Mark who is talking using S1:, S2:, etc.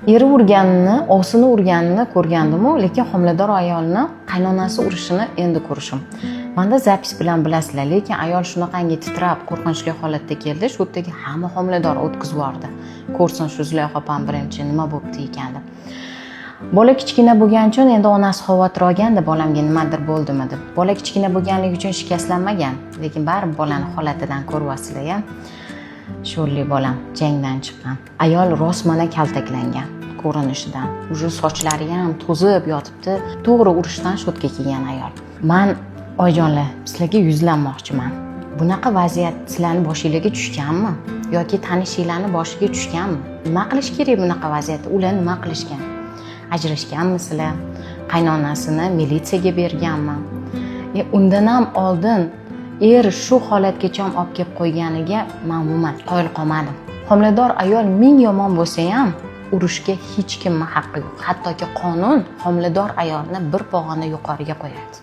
S1: Eri urganini, ovsini urganini ko'rgandimu, lekin homilador ayolni qaynonasi urishini endi ko'rishim. Manda запись bilan bilasizlar, lekin ayol shunaqangi titrab, qo'rqinchli holatda keldi, shu yerdagi hamma homilador o'tkazib yubordi. Ko'rsin shu Zulayho opam birinchi nima bo'pti ekan deb. Bola kichkina bo'lgani uchun endi onasi xavotir olganda, bolamga nimadir bo'ldimi deb. Bola kichkina bo'lganligi uchun shikastlanmagan, lekin baribir bolani holatidan ko'ryapsizlar ya. Sho'rli bolam jangdan chiqqan. Ayol rosmana kaltaklangan ko'rinishidan. Уже sochlari ham to'zib yotibdi. To'g'ri urushdan sho'tga kelgan ayol. Man, oyijonlar, sizlarga yuzlanmoqchiman. Bunaqa vaziyat sizlarni boshinglarga tushganmi yoki tanishinglarni boshiga tushganmi? Nima qilish kerak bunaqa vaziyatda? Ular nima qilishgan? Ajrashganmisizlar? Qaynonasini militsiyaga berganmi? Undan ham oldin er shu holatgacha olib kelib qo'yganiga man umuman qoyil qolmadim. Homilador ayol ming yomon bo'lsa ham urushga hech kimni haqqi yo'q. Hattoki qonun homilador ayolni bir pog'ona yuqoriga qo'yadi.